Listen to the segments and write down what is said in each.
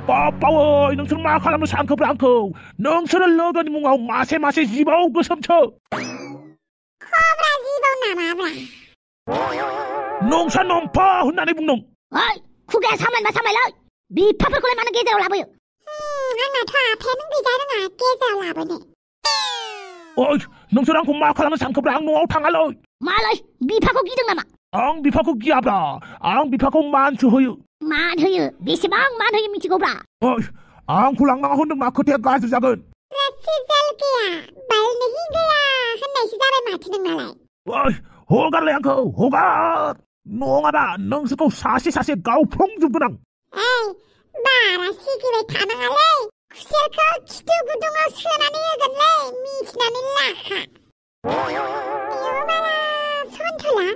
빠빠워 नोंसोर मा खालामनो सानखोब्रा आंखौ नोंसोरो लोगोनि मुङाव मासे मासे जिबौ गोसोमसो खब्रा जिबौ नामाब्रा नोंसा नम्फा होननानै बुंदों ओइ खुगाया सामायना सामायलाय बिफाफोरखौलाय मानो गेजेराव लाबोयो आंनाथ' आफायानो गैजा रोङा गेजेराव लाबोनो ओइ नोंसोर आंखौ मा खालामनो सानखोब्रा आं न'आव थाङालै मालाय बिफाखौ गिदों नामा आं बिफाखौ गियाब्रा आं बिफाखौ मानसो होयो मान होयो बेसेबां मान होयो मिथिगौब्रा ओइ आंखौ लांनाङा होनदोंना खोथाया गाज्रि जागोन सिजल गैया बाल नहीं गया होननायसो जाबाय माथो नोंनालाय ओइ हगारलाय आंखौ हगार नङाबा नोंसोरखौ सासे सासे गावफ्लंजोबगोन आं बारा सिगिबाय थानाङालै खुसेरखौ खिथु गुदुङाव सोनानै होगोनलै मिथिनानै लाखा सन्थला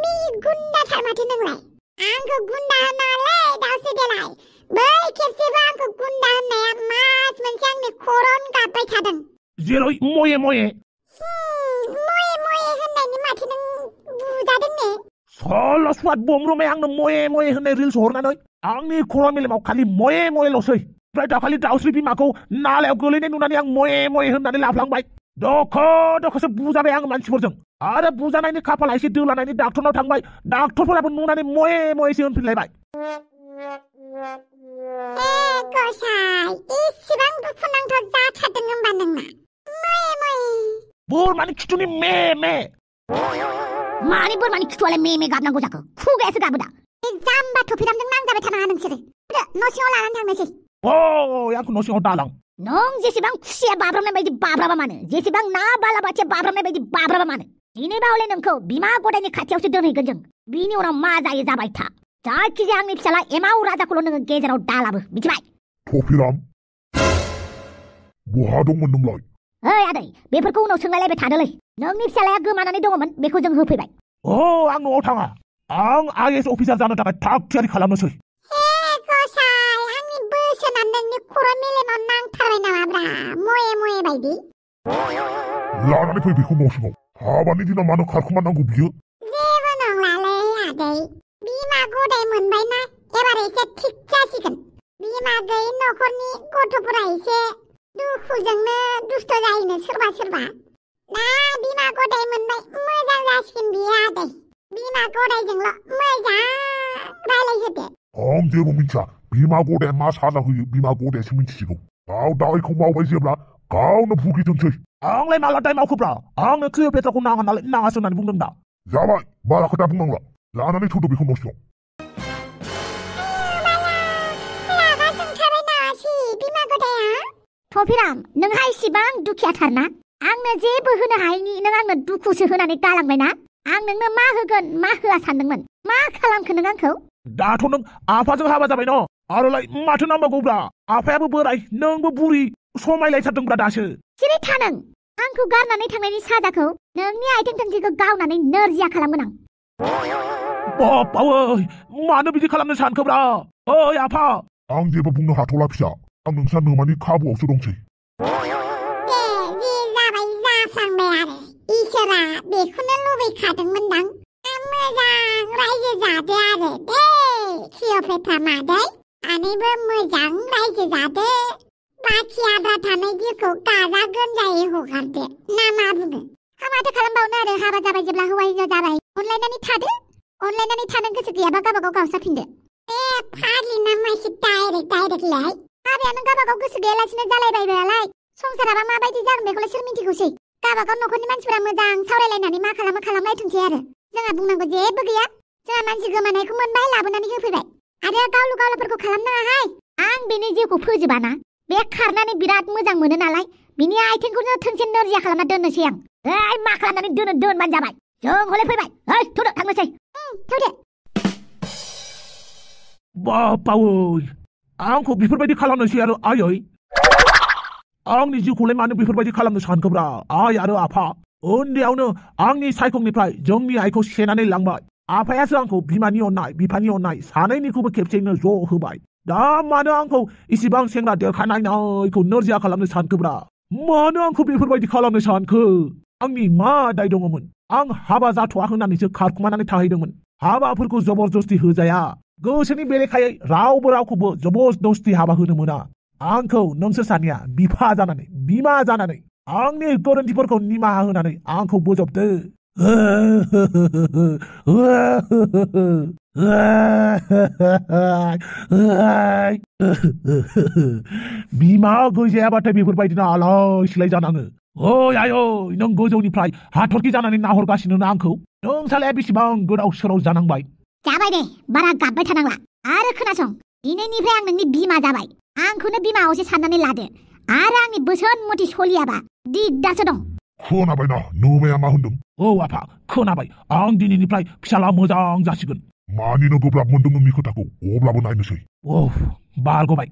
मि गुन्दाथार माथो नोंलाय आंखौ गुन्दा होनाङालै दावसो देलाय बै खेबसेबो आंखौ गुन्दा होननाया मास मोनसे आंनि खर'न गाबबाय थादों जेरै मये मये मये होननायनि माथो नों बुजादों ने सल्ल' स्वाद बमरुमे आंनो मये मये होननाय रिल्स हरनानै आंनि खर' मेलेमाव खालि मये मयेल'सै ओमफ्राय दाखालि दाउस्रि बिमाखौ नालायाव गोलैनाय नुनानै आं मये मये होननानै लाफ्लांबाय दखो बुजाबाय आं मानसिफोरजों आरो बुजानायनि खाफाला एसे दोलानायनि डाक्टरनाव थांबाय डाक्टरफोराबो नुनानै मये मयेसो होनफिनलायबाय गसाय इसेबां दुखुनांथाव जाथारदों होनबा नोंना मये बोरमानि खिथुनि मे मे मानि बोरमानि खिथुआलाय मे मे गाबनांगौ जाखो खुगायासो गाबो दा जाम्बा थफिरामजों नांजाबाय थानाङा नोंसोरो न' सिङाव लानानै थांनोसै आंखौ न' सिङाव दालां नों जेसेबां खुसिया बाब्राबनाय बायदि बाब्राबा मानो जेसेबां ना बालाबाथिया बाब्राबनाय बायदि बाब्राबा मानो दिनैबा हले नोंखौ बिमा गदायनि खाथियावसो दोनहैगोन जों बिनि उनाव मा जायो जाबाय था जायखिजाया आंनि फिसाला एमाव राजाखौल' नोङो गेजेराव दालाबो मिथिबाय थफिराम बहा दंमोन नोंलाय ओइ आदै बेफोरखौ उनाव सोंलायलायबाय थादोलै नोंनि फिसालाया गोमानानै दङमोन बेखौ जों होफैबाय आं न'आव थाङा आं आईएएस अफिसार जानो थाखाय थाग थियारि खालामनोसै आंनि बोसोना नोंनि खर' मेलेमाव नांथारबाय नामाब्रा मये बायदि लानानै फै बेखौ न' सिङाव हाबानि दिनाव मानो खारखुमानांगौ बियो जेबो नंलालै आदै बिमा गदाय मोनबायना एबार एसे थिग जासिगोन बिमा गैयै न'खरनि गथ'फोरा एसे दुखुजोंनो दुस्थ जायोनो सोरबा दा बिमा गदाय मोनबाय मोजां जासिगोन बियो आदै बिमा गदायजोंल' मोजां रायलायहोदो आं जेबो मिथिया बिमा गदाया मा साजा होयो बिमा गदायासो मिथिसिगौ गाव दायखौ मावबाय जेब्ला गावनो भुगिथोंसै आंलाय माला दाय मावखोब्रा आंनो क्लिय'पेट्राखौ नाङा नालाय नाङासो होननानै बुंदों दा जाबाय बारा खोथा बुंनांला लानानै थौदो बेखौ न' सिङाव थफिराम नोंहा इसिबां दुखियाथारना आंनो जेबो होनो हायैनि नों आंनो दुखुसो होनानै गालांबायना आं नोंनो मा होगोन मा होआ सानदोंमोन मा खालामखो नों आंखौ दाथ' नों आफाजों हाबा जाबाय न आरोलाय माथो नांबावगौब्रा आफायाबो बोराय नोंबो बुरि समायलायथारदोंब्रा दासो सिरि था नों आंखौ गारनानै थांनायनि साजाखौ नोंनि आथिं थोंसेखौ गावनानै नोरजिया खालामगोन आं बावै मानो बिदि खालामनो सानखोब्रा ओइ आफा आं जेबो बुंनो हाथ'ला फिसा आं नोंसा नोमानि खाबुआवसो दंसै जाफ्लांबाय आरो इसोरा बेखौनो लुबैखादोंमोनदां मोजां रायजो जादो आरो दे क्लिय'पेट्रा मादै सानैबो मोजां रायजो जादो बाखि आद्रा थानाय जिउखौ गाजा गोमजायै हगारदो ना मा बुङो माथो खालामबावनो आरो हाबा जाबाय जेब्ला हौवा हिनजाव जाबाय अनलायनानै थानो गोसो गैयाबा गावबागाव गावस्राफिनदो फाग्लिना मानसि डाइरेक्टलाय हाबायानो गावबागाव गोसो गैयालासिनो जालायबाय नालाय संसाराबा माबायदि जागोन बेखौलाय सोर मिथिगौसै गावबागाव न'खरनि मानसिफोरा मोजां सावरायलायनानै मा खालामो खालामलायथोंसै आरो जोंहा बुंनांगौ जेबो गैया जोंहा मानसि गोमानायखौ मोनबाय लाबोनानै होफैबाय आरो गावलुफोरखौ खालामनाङाहाय आं बेनि जिउखौ फोजोबाना बे खारनानै बिराद मोजां मोनो नालाय बिनि आथिंखौनो थोंसे नोरजिया खालामना दोननोसै आं मा खालामनानै दोनबानो जाबाय जों हले फैबाय थौदो थांनोसै थौदो बावै आंखौ बेफोरबायदि खालामनोसै आरो आयै आंनि जिउखौलाय मानो बेफोरबायदि खालामनो सानखोब्रा आइ आरो आफा उन्दैयावनो आंनि सायखंनिफ्राय जोंनि आइखौ सेनानै लांबाय आफायासो आंखौ बिमानि अननाय बिफानि अननाय सानैनिखौबो खेबसेयैनो ज' होबाय दा मानो आंखौ इसिबां सेंग्रा देरखानायखौ नोरजिया खालामनो सानखोब्रा मानो आंखौ बेफोरबायदि खालामनो सानखो आंनि मा दाय दङमोन आं हाबा जाथ'आ होननानैसो खारखुमानानै थाहैदोंमोन हाबाफोरखौ जबरदस्ति होजाया गोसोनि बेरेखायै रावबो रावखौबो जबरदस्ति हाबा होनो मोना। आंखौ नोंसोर सानैया बिफा जानानै बिमा जानानै आंनि गोरोन्थिफोरखौ निमाहा होनानै आंखौ बोजबदो। बिमा गैजायाबाथाय बेफोरबायदिनो आलाय सिलाय जानाङो। ओइ आयै नों गोजौनिफ्राय हाथरखि जानानै नाहरगासिनो ना आंखौ? नोंसालाया बेसेबां गोदाव सोराव जानांबाय? जाबाय दे, बारा गाबबाय थानांला। आरो खोनासं, दिनैनिफ्राय आं नोंनि बिमा जाबाय। आंखौनो बिमा असे साननानै लादो। आरो आंनि बोसोन मथे सलियाबा दिगदारसो दं। खोनाबायना नोमाया मा होनदों? औ आफा खोनाबाय। आं दिनैनिफ्राय फिसाला मोजां जासिगोन। मानिनो गोब्राब मोनदों नोंनि खोथाखौ, अब्लाबो नायनोसै। बारग'बाय,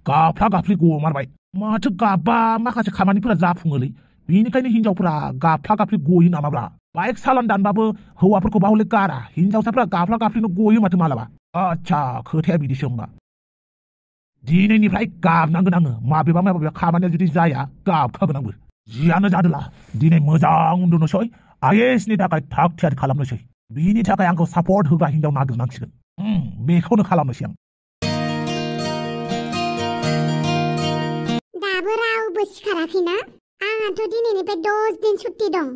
गाफ्ला गाफ्लि गमारबाय। माथो गाबबा माखासे खामानिफोरा जाफुङोलै। बेनिखायनो हिनजावफोरा गाफ्ला गाफ्लि गयो नामाब्रा? बाइक सालान दानबाबो हौवाफोरखौ बाहले गारा, हिनजावसाफ्रा गाफ्ला गाफ्लिनो गयो माथो मालाबा। आच्छा खोथाया बिदिसो होमबा। दिनैनिफ्राय गाबनांगोन आङो। माबेबा माबेबा खामानिया जुदि जाया गाबखागोन आंबो। जियानो जादोला दिनै मोजां उन्दुनोसै, आइएसनि थाखाय थाग थियारि खालामनोसै। बिनि थाखाय आंखौ सापर्ट होग्रा हिनजाव नागिरनांसिगोन। बेखौनो खालामनोसै आं। दाबो रावबो सिखाराखैना? आंहाथ' दिनैनिफ्राय 10 दिन सुट्टि दं।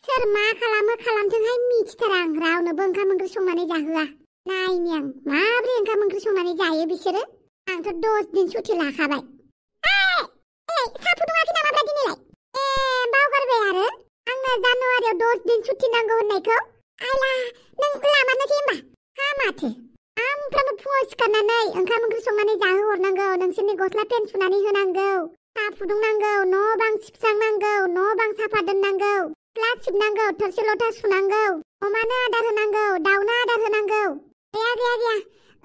सोर मा खालामो खालामथोंहाय मिथिथारा आं। रावनोबो ओंखाम ओंख्रि संनानै जाहोआ। नायनि आं माब्रै ओंखाम ओंख्रि संनानै जायो बिसोरो। आंथ' 10 दिन सुट्टि लाखाबाय। साहा फुदुङाखै नामाब्रा दिनैलाय? बावगारबाय आरो आंनो जानुवारियाव 10 दिन सुट्टि नांगौ होननायखौ। आइला नों लामानोसै होमबा? माथो सामफ्रामबो फुङाव सिखारनानै ओंखाम ओंख्रि संनानै जाहोहरनांगौ, नोंसोरनि गस्ला पेन सुनानै होनांगौ, साहा फुदुंनांगौ, न' बां सिबस्रांनांगौ, न' बां साफा दोननांगौ, सिथ्ला सिबनांगौ, थोरसि लथा सुनांगौ, अमानो आदार होनांगौ, दाउनो आदार होनांगौ। गैया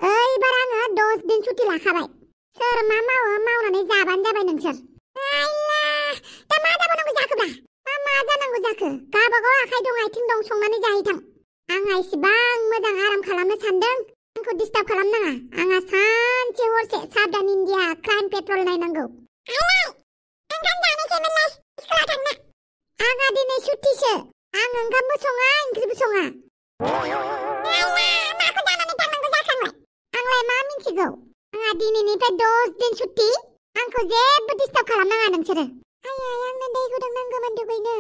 ओइबार आङो 10 दिन सुट्टि लाखाबाय। सोर मा मावो मावनानै जाबानो जाबाय नोंसोर। आइला दा मा जाबावनांगौ जाखोब्रा? मा जानांगौ जाखो? गावबागाव आखाइ दं आथिं दं संनानै जाहैथां। आंहा इसिबां मोजां आराम खालामनो सानदों, आंखौ डिस्टार्ब खालामनाङा। आंहा सानसे हरसे साबधान इन्डिया क्राइम पेट्रल नायनांगौ। ओंखाम जानोसैमोनलाय स्कुलाव थांनो। आंहा दिनै सुट्टिसो। आं ओंखामबो सङा ओंख्रिबो सङा। माखौ जानानै थांनांगौ जाखांबाय? आंलाय मा मिन्थिगौ? आंहा दिनैनिफ्राय 10 दिन सुट्टि। आंखौ जेबो डिस्टार्ब खालामनाङा नोंसोरो। आंनो दै गुदुं नांगौमोन दुगैनो।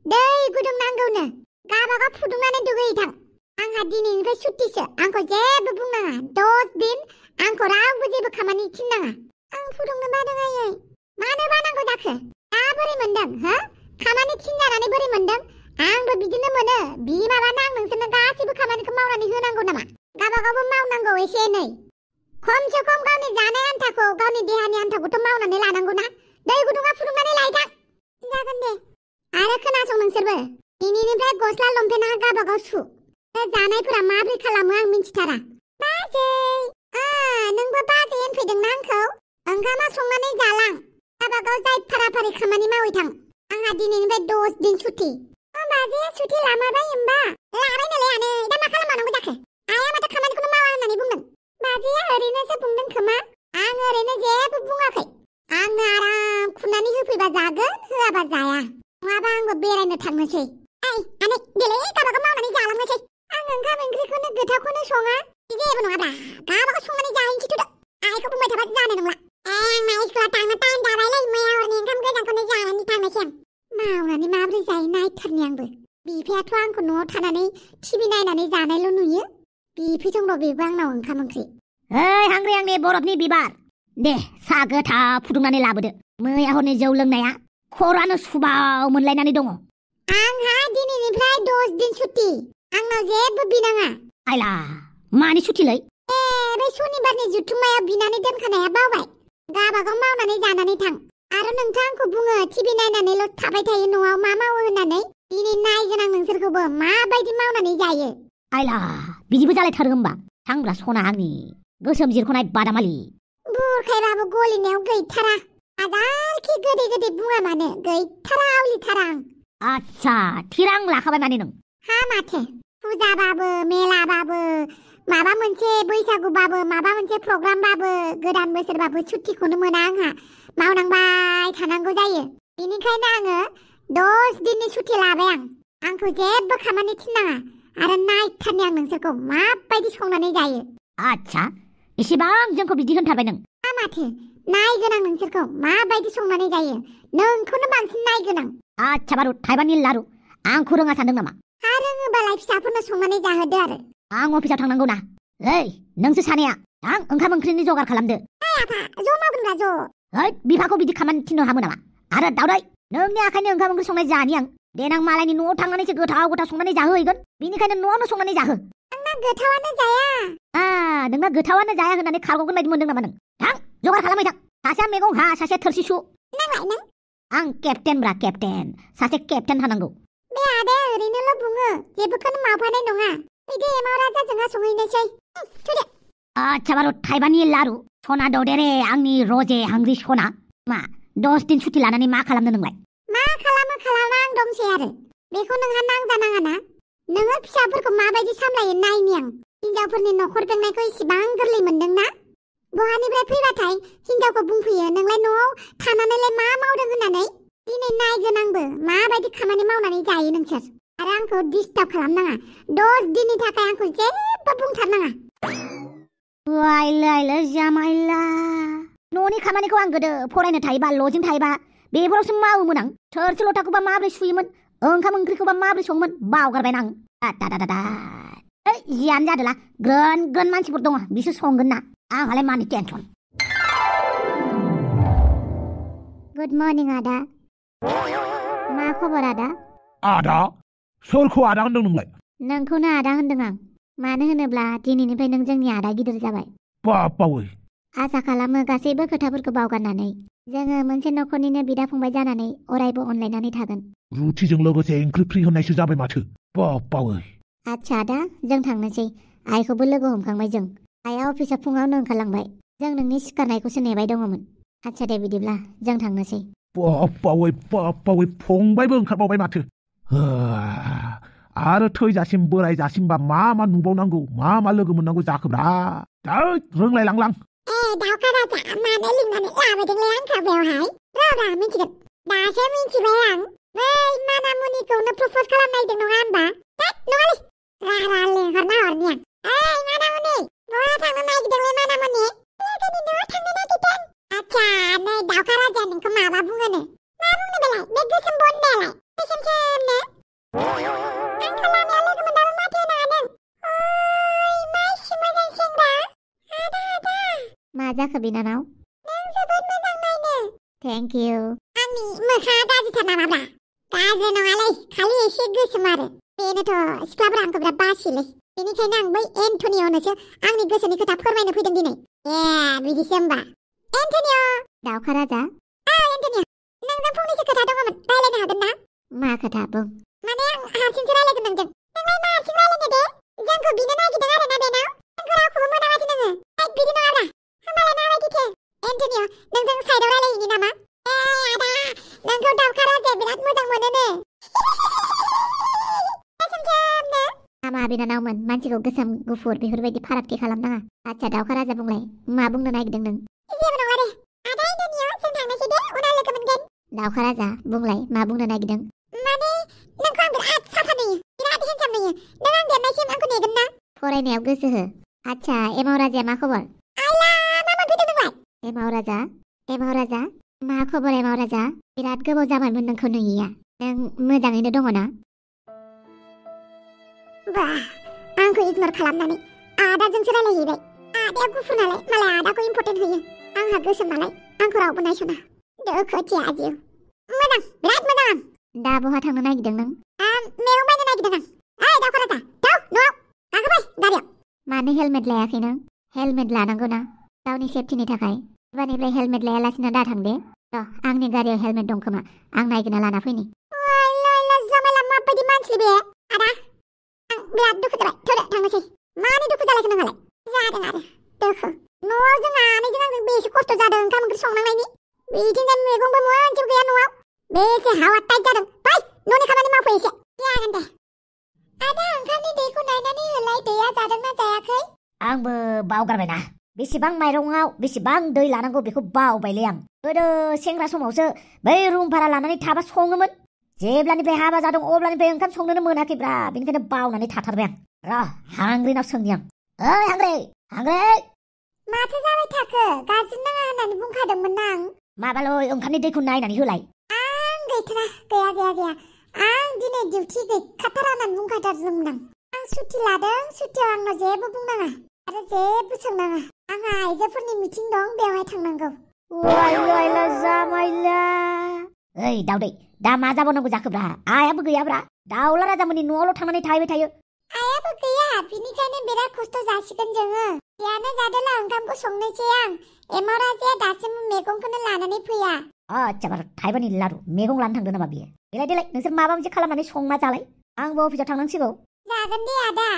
दै गुदुं नांगौनो गावबागाव फुदुंनानै दुगैहैथां। आंहा दिनैनिफ्राय सुट्टिसो। आंखौ जेबो बुंनाङा। 10 दिन आंखौ रावबो जेबो खामानि थिननाङा। आं फुदुंनो बादों आयै। मानो बानांगौ जाखो? दा बोरै मोनदों हो? खामानि थिनजानानै बोरै मोनदों? आंबो बिदिनो मोनो। बिमाबानो आं नोंसोरनो गासैबो खामानिखौ मावनानै होनांगौ नामा? गावबागावबो मावनांगौ एसे एनै। खमसे खम गावनि जानाय आन्थाखौ, गावनि देहानि आन्थाखौथ' मावनानै लानांगौ ना। दै गुदुङा फुदुंनानै लायथां। जागोन दे। आरो खोनासं नोंसोरबो, दिनैनिफ्राय गस्ला लंपेन्टआ गावबागाव सु। जानायफोरा माब्रै खालामो आं मिन्थिथारा। बाजै नोंबो बाजै होनफैदोंना आंखौ? ओंखामा संनानै जालां। गावबागाव जाय फाराफारि खामानि मावहैथां। आंहा दिनैनिफ्राय 10 दिन सुट्टि। बाजैया सुट्टि लामारबाय होमबा? लाबाय नालाय आनै, दा मा खालामबावनांगौ जाखो? आइया माथो खामानिखौनो मावा होननानै बुंदों। बाजैया ओरैनोसो बुंदों खोमा। आं ओरैनो जेबो बुङाखै। आंनो आराम खुरनानै होफैबा जागोन, होआबा जाया। नङाबा आंबो बेरायनो थांनोसै। आनै देलै गावबागाव मावनानै जालांनोसै। आं ओंखाम ओंख्रिखौनो गोथावखौनो सङा। जेबो नङाब्रा, गावबागाव संनानै जाहैनोसै थ'दो। आइखौ बुंबाय थाबा जानाय नंला। आंना स्कुलाव थांनो टाइम जाबायलै। मैया हरनि ओंखाम गोजांखौनो जानानै थांनोसै आं। मावनानै माब्रै जायो नायथारनि आंबो। बिफायाथ' आंखौ न'आव थानानै टिभि नायनानै जानायल' नुयो। बिफैजोंल' बेबो आंनाव ओंखाम ओंख्रि। हांग्रि आंनि बरफनि बिबार। दे साहा गोथाव फुदुंनानै लाबोदो। मैया हरनि जौ लोंनाया खर'आनो सुबाव मोनलायनानै दङ। आंहा दिनैनिफ्राय 10 दिन सुट्टि। आंनाव जेबो बिनाङा। आइला मानि सुट्टिलै? बे सनिबारनि जुथुम्मायाव बिनानै दोनखानाया बावबाय। गावबागाव मावनानै जानानै थां। आरो नोंथां आंखौ बुङो टिभि नायनानैल' थाबाय थायो न'आव, मा मावो होननानै। दिनै नायगोन आं नोंसोरखौबो माबायदि मावनानै जायो। आइला बिदिबो जालायथारो होमबा? थांब्रा सना आंनि गोसोम जिरख'नाय बादामालि। बुरखायबाबो गलिनायाव गैथारा। हाजारखि गोदै गोदै बुङा मानो गैथारा, आवलिथारा आं। आच्छा थिरां लाखाबाय माने नों? माथो फुजाबाबो मेलाबाबो माबा मोनसे बैसागुबाबो माबा मोनसे प्रग्रामबाबो गोदान बोसोरबाबो सुट्टिखौनो मोना आंहा। मावनांबाय थानांगौ जायो। बेनिखायनो आङो 10 दिननि सुट्टि लाबाय आं। आंखौ जेबो खामानि थिननाङा। आरो नायथारनि आं नोंसोरखौ माबायदि संनानै जायो। आच्छा इसेबां जोंखौ बिदि होनथारबाय नों माथो नायगोनां नोंसोरखौ माबायदि संनानै जायो नोंखौनो बांसिन नायगोनां आच्छा बारु थाइबानि लारु आंखौ रोङा सानदों नामा रोङोबालाय फिसाफोरनो संनानै जाहोदो आरो आं अफिसाव थांनांगौ ना ओइ नोंसो सानैया आं ओंखाम ओंख्रिनि जगार खालामदो आफा ज' मावगोनब्रा ज' ओइ बिफाखौ बिदि खामानि थिननो हामो नामा आरो दावदै नोंनि आखाइनि ओंखाम ओंख्रि संनाय जानि आं देनां मालायनि न'आव थांनानैसो गोथाव गोथाव संनानै जाहोहैगोन बिनिखायनो न'आवनो संनानै जाहो आंना गोथावानो जाया नोंना गोथावानो जाया होननानै खारग'गोन बायदि मोनदों नामा नों थां जगार खालामबाय थां सासेया मैगं हा सासेया थोरसि सु नोंलाय नों आं केप्टेन ब्रा केप्टेन सासे केप्टेन थानांगौ बे आदाया ओरैनोल' बुङो जेबोखौनो मावफानाय नङा फैदो एमाव राजाजोंहा संहैनोसै थुदो आच्छा बारु थाइबानि लारु सना दौदेरे आंनि रजे हांग्रि सना मा 10 दिन सुथि लानानै मा खालामनो नोंलाय मा खालामो खालामा आं दंसै आरो बेखौ नोंहा नांजानाङाना नोङो फिसाफोरखौ माबायदि सामलायो नायनि आं हिनजावफोरनि न'खर बेंनायखौ इसिबां गोरलै मोनदोंना बहानिफ्राय फैबाथाय हिनजावखौ बुंफैयो नोंलाय न'आव थानानैलाय मा मावदों होननानै दिनै नायगोन आंबो माबायदि खामानि मावनानै जायो नोंसोर आरो आंखौ डिस्टार्ब खालामनाङा 10 दिननि थाखाय आंखौ जेबो बुंथारनाङा वाइलाइला जामाइला न'नि खामानिखौ आं गोदो फरायनो थायोबा लजिं थायोबा बेफोरावसो मावोमोन आं थोरसि लथाखौबा माब्रै सुयोमोन ओंखाम ओंख्रिखौबा माब्रै सङोमोन बावगारबाय आं जियानो जादोला ग्रोन ग्रोन मानसिफोर दङ बिसोर संगोन ना आंहालाय मानि टेनसन गुड मर्निं आदा मा खबर आदा आदा सोरखौ आदा होनदों नोंलाय नोंखौनो आदा होनदों आं मानो होनोब्ला दिनैनिफ्राय नों जोंनि आदा गिदिर जाबाय बापावै आसा खालामो गासैबो खोथाफोरखौ बावगारनानै जोङो मोनसे न'खरनिनो बिदा फंबाय जानानै अरायबो अनलायनानै थागोन रुटिजों लोगोसे ओंख्रि फ्रि होनायसो जाबाय माथो बापावै आच्छा आदा जों थांनोसै आइखौबो लोगो हमखांबाय जों आइया अफिसाव फुङावनो ओंखारलांबाय जों नोंनि सिखारनायखौसो नेबाय दङमोन आच्छा दे बिदिब्ला जों थांनोसै बापावै फंबायबो ओंखारबावबाय माथो आरो थैजासिम बोरायजासिमबा मा नुबावनांगौ मा लोगो मोननांगौ जाखोब्रा रोंलाय लांलां दावखा राजा मानो लिंनानै लाबोदोंलै आंखौ बेवहाय र' मिथिगोन दासो मिथिबाय आं बै मानामुनिखौनो प्रप'ज खालामनायदों नङा होनबा नङालै रारा लिंहरना हरनि आं मानामुनि बहा थांनो नागिरदोंलै मानामुनि लोगोनि न'आव थांनो नागिरदों आच्छा नै दावखा राजा नोंखौ माबा बुङोनो मा बुंनो बेलाय बे गोसोम बन्दायालाय गोसोम सोमनो आंखौ लामायाव लोगो मोनदाबो माथो होनो हादों ओइ मासि मोजां सेंग्रा आदा मा जाखो बिनानाव नों जोबोद मोजां नायनो थेंक इउ आंनि मोखाङा गाज्रिथार नामाब्रा गाज्रि नङालै खालि एसे गोसोम आरो बेनोथ' सिख्लाफोरा आंखौ बिराद बासियोलै बेनिखायनो आं बै एन्टनियनोसो आंनि गोसोनि खोथा फोरमायनो फैदों दिनै बिदिसो होमबा एन्टनिय दावखा राजा एन्टनिय नोंजों फंनैसो खोथा दङमोन रायलायनो हागोन ना मा खोथा बुं माने आं हारसिंसो रायलायगोन नोंजों नोंलाय मा हारसिं रायलायनो दे जोंखौ बिनो नागिरदों आरोना बेनाव जोंखौ रावखौबो मोना माथो नोङो बिदि नङाब्रा होमबालाय माबायदिथो एन्टनिय नोंजों साइडआव रायलायहैनि नामा आदा नोंखौ दावखा राजाया बिराद मोजां मोनोनो हामा बिनानावमोन मानसिखौ गोसोम गुफुर बेफोरबायदि फारागथि खालामनाङा आच्छा दावखा राजा बुंलाय मा बुंनो नागिरदों नों जेबो नङा दे आदा एन्टनिय जों थांनोसै दे उनाव लोगो मोनगोन दावखा राजा बुंलाय मा बुंनो नागिरदों माने नोंखौ आं बिराद साफा नुयो बिराद हेन्डसाम नुयो नों आं देरनायसिम आंखौ नेगोन ना फरायनायाव गोसो हो आच्छा एमाव राजाया मा खबर आइला मा मोनफैदों नोंलाय एमाव राजा मा खबर एमाव राजा बिराद गोबाव जाबायमोन नोंखौ नुयिया नों मोजाङैनो दङ ना आंखौ इगनर खालामनानै आदाजोंसो रायलायहैबाय आदाया गुफुर नालाय मालाय आदाखौ इम्परटेन्ट होयो आंहा गोसोम नालाय आंखौ रावबो नायसना दोखोथिया जिउ मोजां बिराद मोजां दा बहा थांनो नागिरदों नों मैगं बायनो नागिरदों आं दावखा राजा थाव न'आव गाखोबाय गारियाव मानो हेलमेट लायाखै नों हेलमेट लानांगौ ना गावनि सेफटिनि थाखाय एबारनिफ्राय हेलमेट लायालासिनो दा थां दे र' आंनि गारियाव हेलमेट दं खोमा आं नायगिरना लाना फैनि जामाइला माबायदि मानसि बे आदा आं बिराद दुखु जाबाय थोदो थांनोसै मानि दुखु जालायखो नोंहालाय जादों आरो दुखु न'आव जोंहा आनैजों आंजों बेसे खस्थ' जादों ओंखाम ओंख्रि संनांनायनि बिदिनो मैगंबो मोनसेबो गैया न'आव बेसे हावा टाइट जादों फै न'नि खामानि मावफै एसे जागोन दे आदा ओंखामनि दैखौ नायनानै होलाय दैया जादोंना जायाखै आंबो बावगारबायना बेसेबां माइरंआव बेसेबां दै लानांगौ बेखौ बावबायलै आं गोदो सेंग्रा समावसो बै रुम भारा लानानै थाबा सङोमोन जेब्लानिफ्राय हाबा जादों अब्लानिफ्राय ओंखाम संनोनो मोनाखैब्रा बेनिखायनो बावनानै थाथारबाय आं र' हांग्रिनाव सोंनि आं ओइ हांग्रे हांग्रे माथो जाबाय थाखो गाज्रि नाङा होननानै बुंखादोंमोन आं माबालै ओंखामनि दैखौ नायनानै होलाय आं गैथारा गैया आं दिनै डिउटि गैखाथारा होननानै बुंखाथारदोंमोन आं सुटि लादों सुटियाव आंनाव जेबो बुंनाङा आरो जेबो सोंनाङा आंहा आइजोफोरनि मिटिं दं बेवहाय थांनांगौ वाइला जामाइला ओइ दावदै दा मा जाबावनांगौ जाखोब्रा आयाबो गैयाब्रा दाउला राजामोननि न'आवल' थांनानै थाहैबाय थायो आयाबो गैया बिनिखायनो बिराद खस्थ' जासिगोन जोङो जियानो जादोला ओंखामखौ संनोसै आं एमाव राजाया दासिमबो मैगंखौनो लानानै फैया आच्छा बार थाइबानि लारु मैगं लानो थांदों नामा बियो देलाय नोंसोर माबा मोनसे खालामनानै संना जालाय आंबो अफिसाव थांनांसिगौ जागोन दे आदा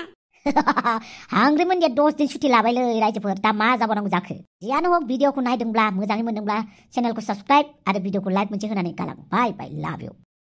हांग्रिमोननिया 10 दिन सुटि लाबायलै रायजोफोर दा मा जाबावनांगौ जाखो जियानो हक भिडिअखौ नायदोंब्ला मोजाङै मोनदोंब्ला चेनेलखौ साबस्क्राइब आरो भिडिअखौ लाइक मोनसे होनानै गालां बाय लाभ इउ